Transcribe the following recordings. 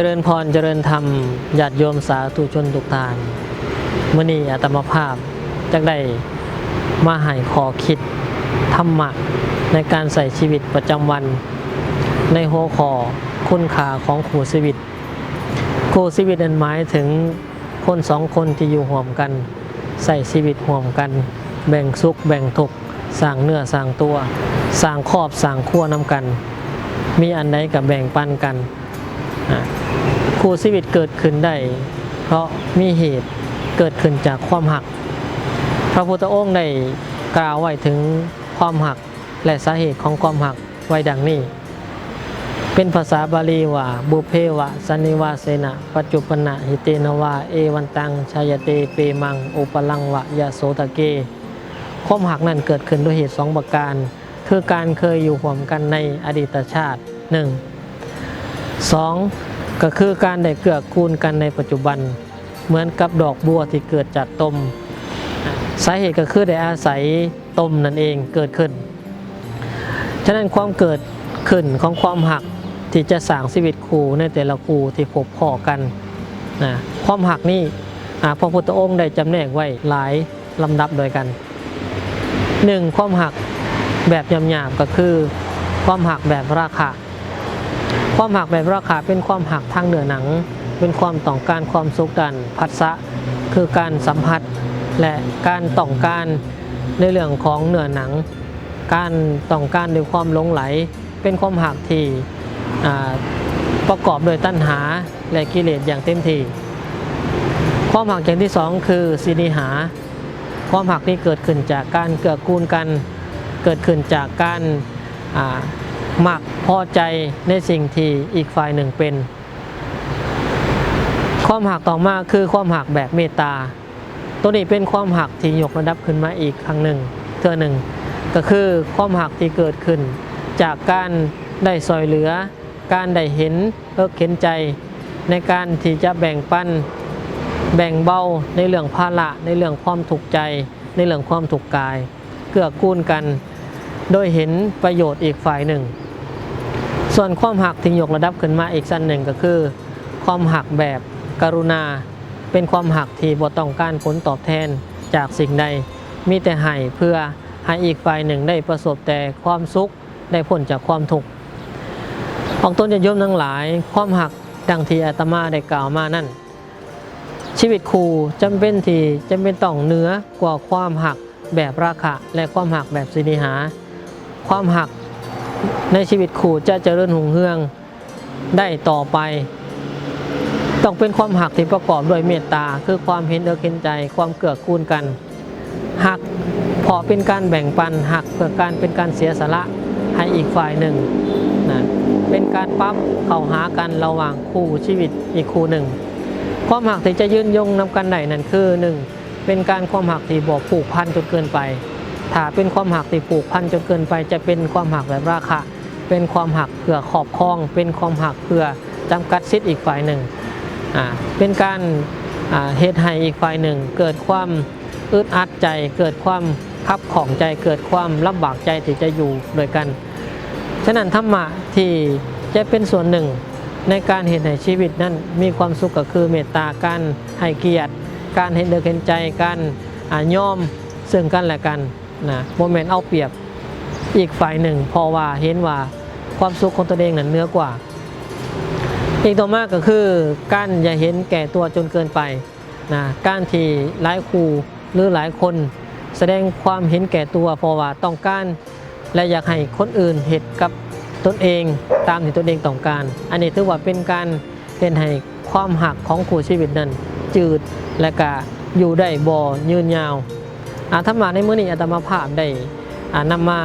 ຈະເລີນພອນ ຈະເລີນທຳ ຍາດໂຍມສາທຸຊົນທຸກທ່ານ. ມື້ນີ້ອາດຕະມາພາບຈັກໄດ້ມາໃຫ້ຂໍ້ຄິດທຳມະໃນການໃຊ້ຊີວິດປະຈຳວັນ ໃນຫົວຂໍ້ຄຸນຄ່າຂອງຄູ່ຊີວິດ. ຄູ່ຊີວິດນັ້ນໝາຍເຖິງຄົນສອງຄົນທີ່ຢູ່ຮ່ວມກັນ, ໃຊ້ຊີວິດຮ່ວມກັນ, ແບ່ງສຸກແບ່ງທຸກ, ສ້າງເນື້ອສ້າງຕົວ, ສ້າງຄອບສ້າງຄົວນຳກັນ, ມີອັນໃດກໍແບ່ງປັນກັນ. ອາ ຄູ່ຊີວິດເກີດຂຶ້ນໄດ້ເພາະມີເຫດເກີດຂຶ້ນຈາກຄວາມຮັກ. ພະພຸດທະອົງໄດ້ກ່າວໄວ້ເຖິງຄວາມຮັກ ແລະ ສາເຫດຂອງຄວາມຮັກໄວ້ດັ່ງນີ້, ເປັນພາສາບາລີວ່າ ບຸບເພວະ ສັນນິວາເສນະ ປັດຈຸປະນະຫິເຕນະວາ ເອວັນຕັງ ຈາຍະເຕ ເປມັງ ອຸປະລັງວະ ຍະໂສທະເກ. ຄວາມຮັກນັ້ນເກີດຂຶ້ນດ້ວຍເຫດສອງປະການ, ຄືການເຄີຍຢູ່ຮ່ວມກັນໃນອະດີດຕະຊາດ ໜຶ່ງ. ສອງ ກໍຄືການໄດ້ເກື້ອກູນກັນໃນປັດຈຸບັນ ເໝືອນກັບດອກບົວທີ່ເກີດຈາກຕົມ. ສາເຫດກໍຄືໄດ້ອາໄສຕົມນັ້ນເອງເກີດຂຶ້ນ. ສະນັ້ນ ຄວາມເກີດຂຶ້ນຂອງຄວາມຮັກທີ່ຈະສ້າງຊີວິດຄູ່ໃນແຕ່ລະຄູ່ທີ່ພົບພໍ້ກັນນະ, ຄວາມຮັກນີ້ ອາ ພະພຸດທະອົງໄດ້ຈຳແນກໄວ້ຫຼາຍລຳດັບດ້ວຍກັນ. ໜຶ່ງ ຄວາມຮັກແບບຫຍາບໆ ກໍຄືຄວາມຮັກແບບລາຄະ. ຄວາມຮັກແບບລາຄະເປັນຄວາມຮັກທາງເນື້ອໜັງ, ເປັນຄວາມຕ້ອງການຄວາມສຸກດ້ານພັດສະ ຄືການສຳຜັດ ແລະ ການຕ້ອງການໃນເລື່ອງຂອງເນື້ອໜັງ, ການຕ້ອງການດ້ວຍຄວາມຫຼົງໄຫຼ, ເປັນຄວາມຮັກທີ່ ອາ ປະກອບດ້ວຍຕັນຫາ ແລະ ກິເລດຢ່າງເຕັມທີ່. ຄວາມຮັກຢ່າງທີສອງຄືສິນນິຫາ. ຄວາມຮັກນີ້ເກີດຂຶ້ນຈາກການເກື້ອກູນກັນ, ເກີດຂຶ້ນຈາກການ ອາ ມັກພໍໃຈໃນສິ່ງທີ່ອີກຝ່າຍໜຶ່ງເປັນ. ຄວາມຮັກຕໍ່ມາຄືຄວາມຮັກແບບເມດຕາ. ໂຕນີ້ເປັນຄວາມຮັກທີ່ຍົກລະດັບຂຶ້ນມາອີກຄັ້ງໜຶ່ງ, ເທື່ອໜຶ່ງ, ກໍຄືຄວາມຮັກທີ່ເກີດຂຶ້ນຈາກການໄດ້ຊ່ວຍເຫຼືອ, ການໄດ້ເຫັນເອິກເຫັນໃຈ, ໃນການທີ່ຈະແບ່ງປັນ, ແບ່ງເບົາໃນເລື່ອງພາລະ, ໃນເລື່ອງຄວາມທຸກໃຈ, ໃນເລື່ອງຄວາມທຸກກາຍ, ເກື້ອກູນກັນໂດຍເຫັນປະໂຫຍດອີກຝ່າຍໜຶ່ງ. ສ່ວນຄວາມຮັກທີ່ຍົກລະດັບຂຶ້ນມາອີກຊັ້ນໜຶ່ງ ກໍຄືຄວາມຮັກແບບກະລຸນາ, ເປັນຄວາມຮັກທີ່ບໍ່ຕ້ອງການຜົນຕອບແທນຈາກສິ່ງໃດ, ມີແຕ່ໃຫ້ເພື່ອໃຫ້ອີກຝ່າຍໜຶ່ງໄດ້ປະສົບແຕ່ຄວາມສຸກ, ໄດ້ພົ້ນຈາກຄວາມທຸກ. ອອກຕົນຍາດໂຍມທັງຫຼາຍ, ຄວາມຮັກດັ່ງທີ່ອາດຕະມາໄດ້ກ່າວມານັ້ນ, ຊີວິດຄູ່ຈຳເປັນທີ່ຈຳເປັນຕ້ອງເໜືອກວ່າຄວາມຮັກແບບລາຄະ ແລະ ຄວາມຮັກແບບສິນນິຫາ. ຄວາມຮັກໃນຊີວິດຄູ່ຈະຈະເລີນຮຸ່ງເຮືອງໄດ້ຕໍ່ໄປ ຕ້ອງເປັນຄວາມຮັກທີ່ປະກອບດ້ວຍເມດຕາ, ຄືຄວາມເຫັນເອິກເຫັນໃຈ, ຄວາມເກື້ອກູນກັນ. ຮັກເພາະເປັນການແບ່ງປັນ, ຮັກເພື່ອການເປັນການເສຍສະຫຼະໃຫ້ອີກຝ່າຍໜຶ່ງນະ, ເປັນການປັບເຂົ້າຫາກັນລະຫວ່າງຄູ່ຊີວິດອີກຄູ່ໜຶ່ງ. ຄວາມຮັກທີ່ຈະຍືນຍົງນຳກັນໄດ້ນັ້ນຄື ໜຶ່ງ ເປັນການຄວາມຮັກທີ່ບໍ່ຜູກພັນຈົນເກີນໄປ. ຖ້າເປັນຄວາມຮັກທີ່ຜູກພັນຈົນເກີນໄປ ຈະເປັນຄວາມຮັກແບບລາຄະ, ເປັນຄວາມຮັກເພື່ອຄອບຄອງ, ເປັນຄວາມຮັກເພື່ອຈຳກັດສິດອີກຝ່າຍໜຶ່ງ, ອາ, ເປັນການ, ອາ, ເຮັດໃຫ້ອີກຝ່າຍໜຶ່ງເກີດຄວາມ ອຶດອັດໃຈ, ເກີດຄວາມຂັບຂ້ອງໃຈ, ເກີດຄວາມລຳບາກໃຈທີ່ຈະຢູ່ດ້ວຍກັນ. ສະນັ້ນ ທຳມະທີ່ຈະເປັນສ່ວນໜຶ່ງໃນການເຮັດໃຫ້ຊີວິດນັ້ນມີຄວາມສຸກກໍຄືເມດຕາ, ການໃຫ້ກຽດ, ການເຫັນເອີກເຫັນໃຈ, ການ, ອາ, ຍອມເຊິ່ງກັນແລະກັນນະ, ບໍ່ແມ່ນເອົາປຽບອີກຝ່າຍໜຶ່ງ ເພາະວ່າເຫັນວ່າຄວາມສຸກຂອງຕົນເອງນັ້ນເໜືອກວ່າ. ອີກຕໍ່ມາກໍຄືການຢ່າເຫັນແກ່ຕົວຈົນເກີນໄປ. ນະ, ການທີ່ຫຼາຍຄູ່ ຫຼື ຫຼາຍຄົນສະແດງຄວາມເຫັນແກ່ຕົວ ເພາະວ່າຕ້ອງການ ແລະ ຢາກໃຫ້ຄົນອື່ນເຮັດກັບຕົນເອງຕາມທີ່ຕົນເອງຕ້ອງການ, ອັນນີ້ຖືວ່າເປັນການເຮັດໃຫ້ຄວາມຮັກຂອງຄູ່ຊີວິດນັ້ນຈືດ ແລະ ກະຢູ່ໄດ້ບໍ່ຍືນຍາວ. ອາ, ທຳມະໃນມື້ນີ້ອາດຕະມາພາບໄດ້, ອາ, ນຳມາ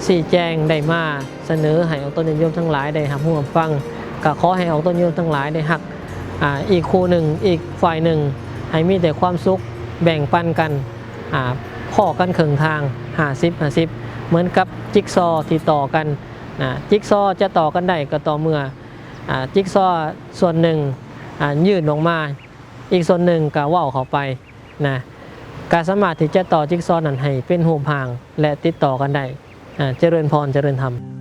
ຊີ້ແຈງ, ໄດ້ມາ ສະເໜີໃຫ້ອອກຕົນຍາດໂຍມທັງຫຼາຍໄດ້ຮັບຮູ້ຮັບຟັງ, ກໍຂໍໃຫ້ອອກຕົນຍາດໂຍມທັງຫຼາຍໄດ້ຮັກ, ອາ, ອີກຄູ່ໜຶ່ງ, ອີກຝ່າຍໜຶ່ງ, ໃຫ້ມີແຕ່ຄວາມສຸກ, ແບ່ງປັນກັນ, ອາ, ພໍ້ກັນເຄິ່ງທາງ, ຫ້າສິບຫ້າສິບ ເໝືອນກັບຈິກຊໍທີ່ຕໍ່ກັນນະ. ຈິກຊໍຈະຕໍ່ກັນໄດ້ກໍຕໍ່ເມື່ອ, ອາ, ຈິກຊໍສ່ວນໜຶ່ງ, ອາ, ຍື່ນອອກມາ, ອີກສ່ວນໜຶ່ງກໍເວົ້າເຂົ້າໄປນະ, ກໍສາມາດທີ່ຈະຕໍ່ຈິກຊໍນັ້ນໃຫ້ເປັນຮູບຮ່າງ ແລະ ຕິດຕໍ່ກັນໄດ້. ອາ, ຈະເລີນພອນ, ຈະເລີນທຳ.